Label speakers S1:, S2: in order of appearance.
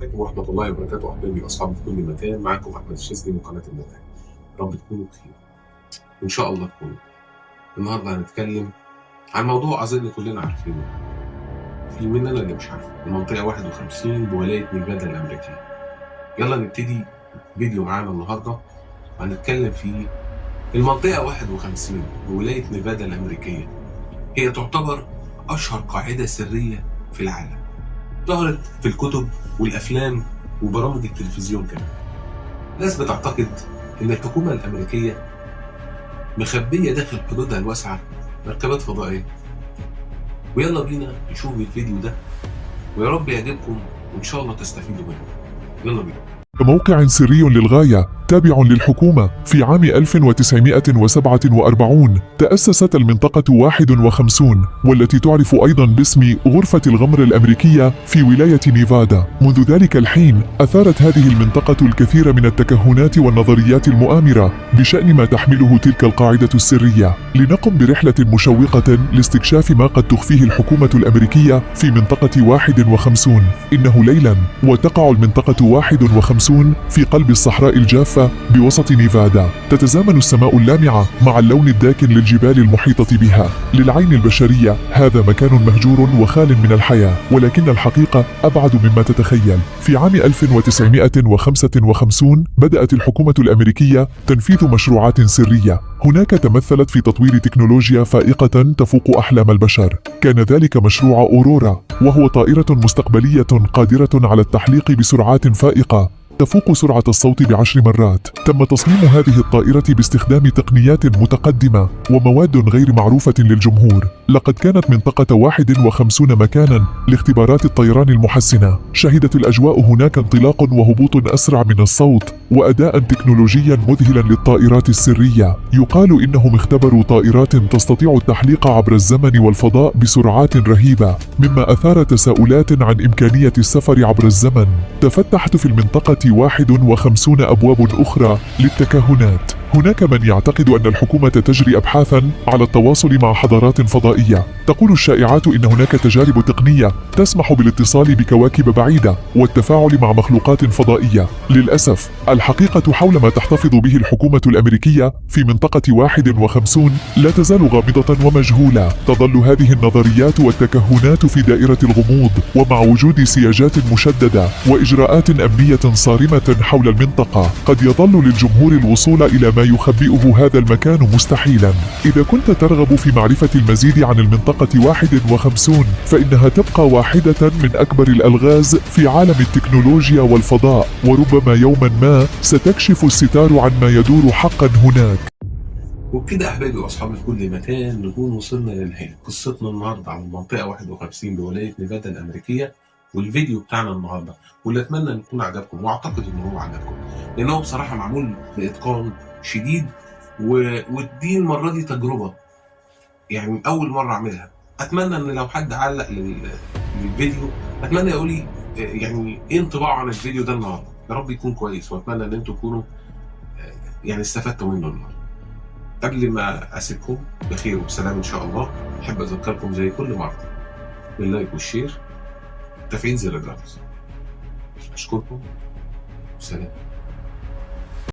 S1: عليكم ورحمة الله وبركاته. أحبابي وأصحابي في كل مكان، معاكم أحمد الشاذلي من قناة المتعة. رب تكونوا بخير وإن شاء الله تكونوا. النهاردة هنتكلم عن موضوع أظن كلنا عارفينه، في مننا اللي مش عارفه. المنطقة 51 بولاية نيفادا الأمريكية. يلا نبتدي فيديو معانا النهاردة هنتكلم في المنطقة 51 بولاية نيفادا الأمريكية. هي تعتبر أشهر قاعدة سرية في العالم، ظهرت في الكتب والأفلام وبرامج التلفزيون كمان. ناس بتعتقد إن الحكومة الأمريكية مخبية داخل حدودها الواسعة مركبات فضائية. ويلا بينا نشوف الفيديو ده، ويا رب يعجبكم وإن شاء الله تستفيدوا منه. يلا بينا.
S2: موقع سري للغاية تابع للحكومة. في عام 1947 تأسست المنطقة 51 والتي تعرف أيضا باسم غرفة الغمر الأمريكية في ولاية نيفادا. منذ ذلك الحين أثارت هذه المنطقة الكثير من التكهنات والنظريات المؤامرة بشأن ما تحمله تلك القاعدة السرية. لنقم برحلة مشوقة لاستكشاف ما قد تخفيه الحكومة الأمريكية في منطقة 51. إنه ليلا وتقع المنطقة 51 في قلب الصحراء الجافة بوسط نيفادا. تتزامن السماء اللامعة مع اللون الداكن للجبال المحيطة بها. للعين البشرية هذا مكان مهجور وخال من الحياة، ولكن الحقيقة أبعد مما تتخيل. في عام 1955 بدأت الحكومة الأمريكية تنفيذ مشروعات سرية هناك تمثلت في تطوير تكنولوجيا فائقة تفوق أحلام البشر. كان ذلك مشروع أورورا، وهو طائرة مستقبلية قادرة على التحليق بسرعات فائقة تفوق سرعة الصوت ب10 مرات. تم تصميم هذه الطائرة باستخدام تقنيات متقدمة ومواد غير معروفة للجمهور. لقد كانت منطقة 51 مكانا لاختبارات الطيران المحسنة. شهدت الأجواء هناك انطلاق وهبوط أسرع من الصوت وأداء تكنولوجيا مذهلا للطائرات السرية. يقال إنهم اختبروا طائرات تستطيع التحليق عبر الزمن والفضاء بسرعات رهيبة، مما أثار تساؤلات عن إمكانية السفر عبر الزمن. تفتحت في المنطقة 51 أبواب أخرى للتكهنات. هناك من يعتقد أن الحكومة تجري أبحاثا على التواصل مع حضارات فضائية. تقول الشائعات إن هناك تجارب تقنية تسمح بالاتصال بكواكب بعيدة والتفاعل مع مخلوقات فضائية. للأسف الحقيقة حول ما تحتفظ به الحكومة الأمريكية في منطقة 51 لا تزال غامضة ومجهولة. تظل هذه النظريات والتكهنات في دائرة الغموض، ومع وجود سياجات مشددة وإجراءات أمنية صارمة حول المنطقة قد يظل للجمهور الوصول إلى ما يخبئه هذا المكان مستحيلا. إذا كنت ترغب في معرفة المزيد عن المنطقة 51 فإنها تبقى واحدة من أكبر الألغاز في عالم التكنولوجيا والفضاء، وربما يوما ما ستكشف الستار عن ما يدور حقا هناك.
S1: وبكده أحبابي وأصحابي في كل مكان نكون وصلنا لنهاية قصتنا النهاردة عن المنطقة 51 بولاية نيفادا الأمريكية، والفيديو بتاعنا النهارده، واللي اتمنى ان يكون عجبكم، واعتقد ان هو عجبكم لانه بصراحه معمول باتقان شديد. ودي المره دي تجربه، يعني اول مره اعملها. اتمنى ان لو حد علق للفيديو اتمنى يقول لي يعني ايه انطباعه عن الفيديو ده النهارده. يا رب يكون كويس، واتمنى ان انتم تكونوا يعني استفدتوا منه النهارده. قبل ما اسيبكم بخير وبسلام ان شاء الله، احب اذكركم زي كل مره باللايك والشير وتفعيل زر الجرس. أشكركم، سلام.